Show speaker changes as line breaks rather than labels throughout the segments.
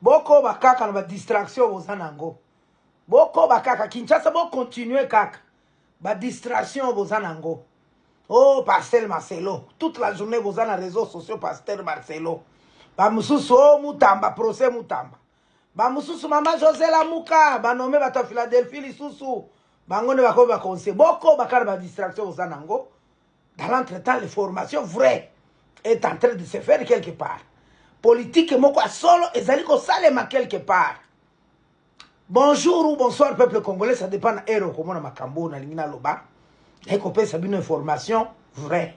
Bokoba kaka na ba distraction boza nango. Bokoba kaka Kinshasa, bo continuer kaka ba distraction boza nango. Oh, Pasteur Marcelo, toute la journée boza na réseaux sociaux, Pasteur Marcelo. Ba mususu, oh Mutamba, procès Mutamba. Ba mususu, Mama José Lamuka, ba nommé bato ya Philadelphie lisusu. Bango nde bakomi ba conseil. Bokoba kaka na ba distraction boza nango. Dans l'entretemps, les formations vraies est en train de se faire quelque part. Politique moko ya solo ezali kosalema quelque part. Bonjour ou bonsoir peuple congolais, ça dépend na heure okomona makambo nalingi naloba. Naye kopesa bino information vraie.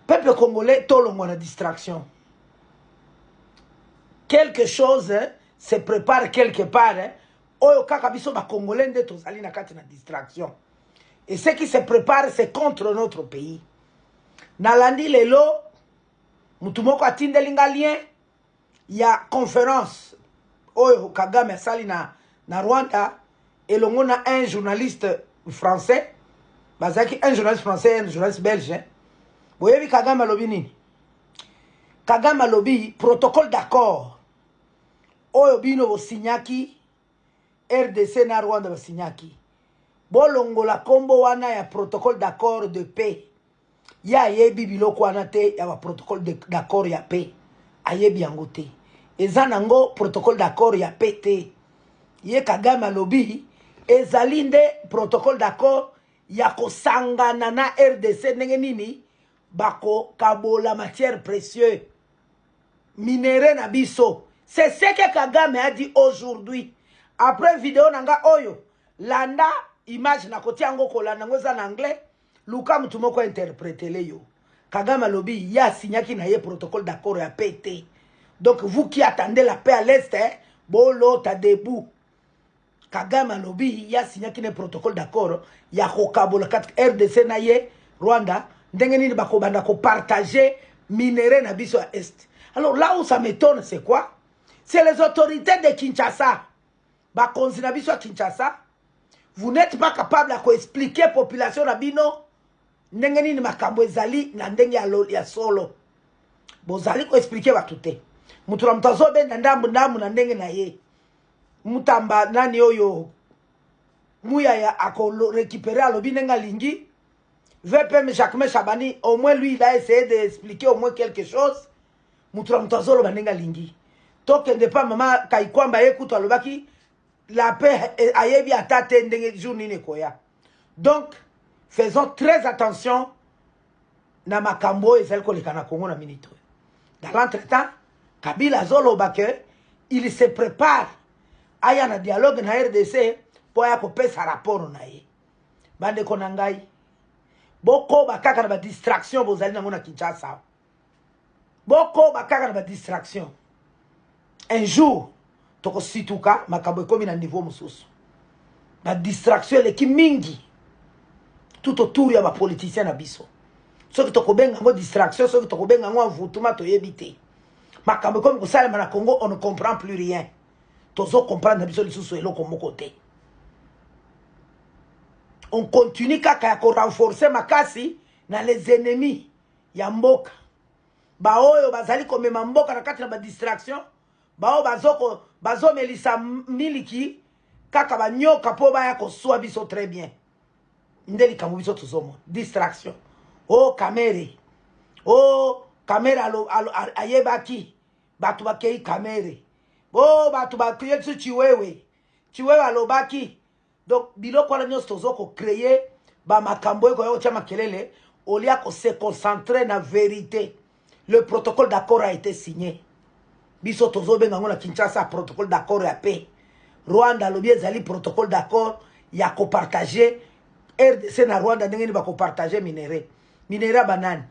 Peuple congolais, tolongwa na distraction. Quelque chose, hein, se prépare quelque part, hein. Oyo kaka biso ba congolais nde tozali na kati na distraction. Et ce qui se prépare, c'est contre notre pays. Nalandi lelo, mutu moko atindeli nga lien ya conférence oyo Kagame asali na Rwanda elongo na un journaliste français. Bazalaki un journaliste français, un journaliste belge. Boyebi Kagame alobi nini? Kagame alobi protocole d'accord oyo bino bosignaki, RDC na Rwanda basignaki. Bolongola kombo wana ya protocole d'accord de paix. Ya ayebi biloko wana te ya ba protocole d'accord ya paix. Ayebi yango te. Eza nango protocole d'accord ya paix te. Ye Kagame alobi ezali nde protocole d'accord ya kosangana na RDC ndenge nini bakokabola matière précieuse minerais na biso. C'est ce que Kagame a dit aujourd'hui. Après vidéo nanga oyo, landa image na kotia yango kolanda yango eza na anglais, luka mutu moko interprétele yo. Kagame alobi ya signaki na ye protocole d'accord ya paix te. Donc vous qui attendez la paix à l'est, hein, bolota debout. Kagame alobi ya signaki na protocole d'accord ya kokabola kati RDC na ye Rwanda ndenge nini bakobanda kopartager minerais na biso ya est. Alors là où ça m'étonne, c'est quoi? C'est les autorités de Kinshasa. Bakonzi na biso ya Kinshasa, vous n'êtes pas capable ya koexpliquer population na bino ndenge nini makambo ezali na ndenge ya solo. Bozali koexpliquer bato te. Mutu na mutu azobenda ndambu ndambu na ndenge na ye. Mutamba nani oyo Muyaya ako récupérer alobi ndenge alingi. VPM Jacquemain Chabani, au moins lui il a essayé d'expliquer au moins quelque chose. Mutu na mutu azoloba ndenge alingi. Tokende pa mama Kaikwamba ye kutu alobaki la paix ayebi ata te ndenge jour nini ekoya. Donc faisons très attention na makambo oyo ezali koleka na Congo na minute oyo. Dans l'entretemps, Kabila azoloba que il se prépare aya na dialogue na RDC po aya kopesa rapport na ye. Bandeko na ngai, bokoba kaka na ba distraction bozali nango na Kinshasa. Bokoba kaka na ba distraction. Un jour tokosituka makambo ekomi na niveau mosusu. Ba distraction eleki mingi tout autour ya ba politiciens na biso. Soki tokobenga yango distraction, soki tokobenga yango envoûtement, toyebi te. Makambo ekomi kosalema na Congo, on ne comprend plus rien. Tozo comprendre na biso lisusu eloko moko te. On continue kaka ya ko renforcer makasi na les ennemis ya mboka. Baoyo bazali komema mboka na kati na ba distraction, baoyo bazomelisa miliki kaka banyoka po baya koswa biso très bien. Nde likambo biso tozomona distraction. Oh Kamere, oh Kamere ayebaki bato bakei Kamere, oh bato bakei biso Chiwewe, Chiwewe alobaki. Donc biloko wana nyonso tozo ko créer ba makambo oyo koya kotia makelele olia ko se concentrer na vérité. Le protocole d'accord a été signé. Biso tozobenga yango na Kinshasa protocole d'accord ya paix. Rwanda alobi ezali protocole d'accord ya kopartager RDC na Rwanda ndenge nini bakopartager minerais. Minerais ya banani?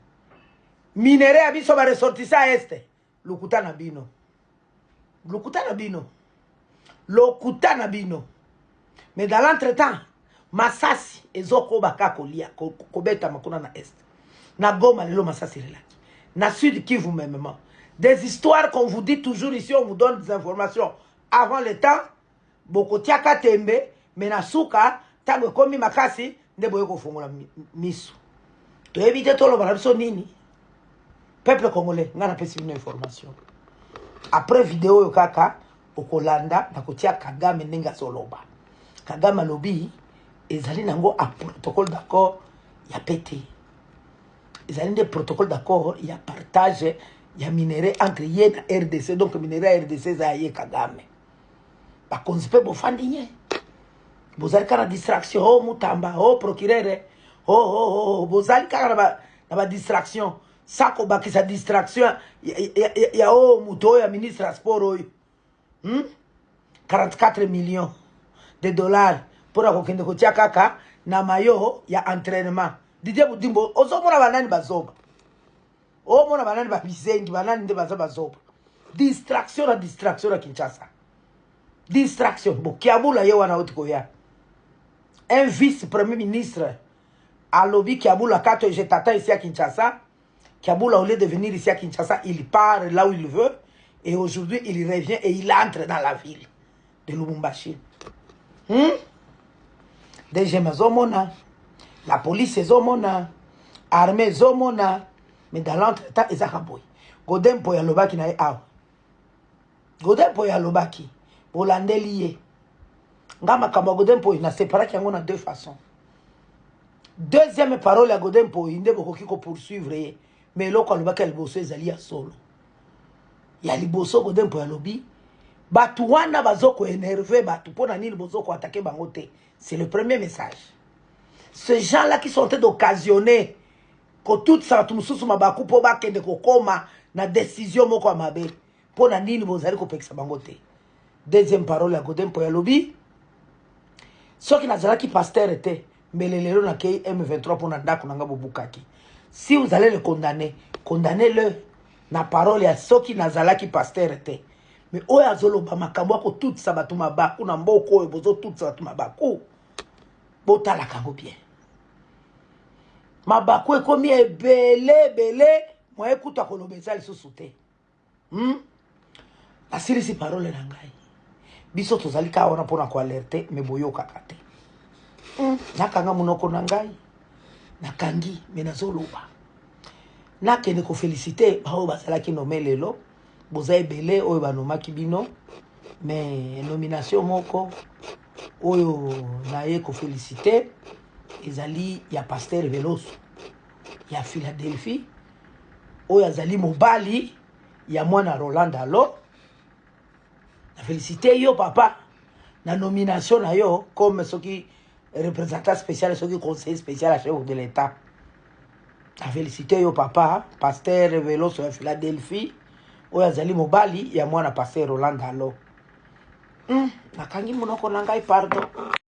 Minerais ya biso ba ressortissants ya Est. Lokuta na bino. Lokuta na bino. Lokuta na bino. Mais dans l'entretemps, masasi ezokoba kaka kolia, kobetama kuna na Est. Na Goma lelo masasi elelaki. Na Sud Kivu mêmement. Des histoires qu'on vous dit toujours ici, on vous donne des informations avant le temps. Bokotiaka tembe, mais na suka tango ekomi makasi nde boye kofongola miso. Toyebi te toloba na biso nini. Peuple congolais, nga napesi bino information. Après video oyo kaka okolanda nakotia Kagame ndenge azoloba. Kagame alobi ezali nango a protocole d'accord ya pete. Ezali nde protocole d'accord ya partage ya minerais entre ye na RDC. Donc minerais ya RDC eza ya ye Kagame. Bakonzi mpe bofandi nye. Bozali kaka na distraction, oh Mutamba, oh procureur, oh oh oh, oh. Bozali kaka na ba, na ba distraction. Sa kobakisa distraction ya, ya, ya, ya oh moto oyo ya ministre ya sport oyo. 44 millions de dollars mpona kokende kotia kaka na mayo ya entraînement. Didier Budimbo, ozomona banani bazoba, omona banani babizengi, banani nde baza bazoba. Distraction na distraction na Kinshasa, distraction. Bokiabula ye wana oti koya un vice premier ministre alobi Kiabula kato je t'attends ici à Kinshasa. Kiabula, au lieu de venir ici à Kinshasa, il part là où il veut et aujourd'hui il revient et il entre dans la ville de Lubumbashi. DGM ezomona, la police ezomona, armée ezomona, mais dans l'entretemps ezaka boye. Godin Mpoy alobaki na ye awa. Godin Mpoy alobaki, bolandeli ye. Nga makambo ya Godin Mpoy na separaki yango na deux façons. Deuxième parole ya Godin Mpoy nde bokoki ko poursuivre ye, mais eloko alobaki ya liboso ezali ya solo. Ya liboso Godin Mpoy alobi bato wana bazo ko énerver bato mpona nini bozo ko attaquer bango te. C'est le premier message. Ces gens-là qui sont en train d'occasionner kotutisa bato mosusu mabaku mpo bakende kokoma na décision moko ya mabe, mpona nini bozali kopekisa bango te. Deuxième parole ya Godin Mpoy alobi soki nazalaki pasteur te mbele lelo nakei M23 mpona ndako na nga bobukaki. Si vous allez le condamner, condamnez-le na parole ya soki nazalaki pasteur te. Mais oyo azoloba makambo akotutisa bato mabaku na mboka oyo, bozotutisa bato mabaku, botalaka yango bien. Mabaku ekomi ebele ebele, moye kutu akoloba eza lisusu te. Nasilisi parole na ngai. Biso tozali kaka wana mpona koalerte, me boyokaka te. Nakanga monoko na ngai, nakangi, me nazoloba. Nakende koféliciter baoyo bazalaki nommé lelo. Boza ebele oyo banomaki bino, me nomination moko oyo naye koféliciter ezali ya pasteur Veloso ya Philadelphie, oyo azali mobali ya mwana Roland Alo. Na félicité yo papa na nomination na yo comme soki représentant spécial, soki conseiller spécial à chef de l'État. Na félicité yo papa pasteur Veloso ya Philadelphie, oyo azali mobali ya mwana pasteur Roland Alo. Nakangi monoko na ngai, pardon.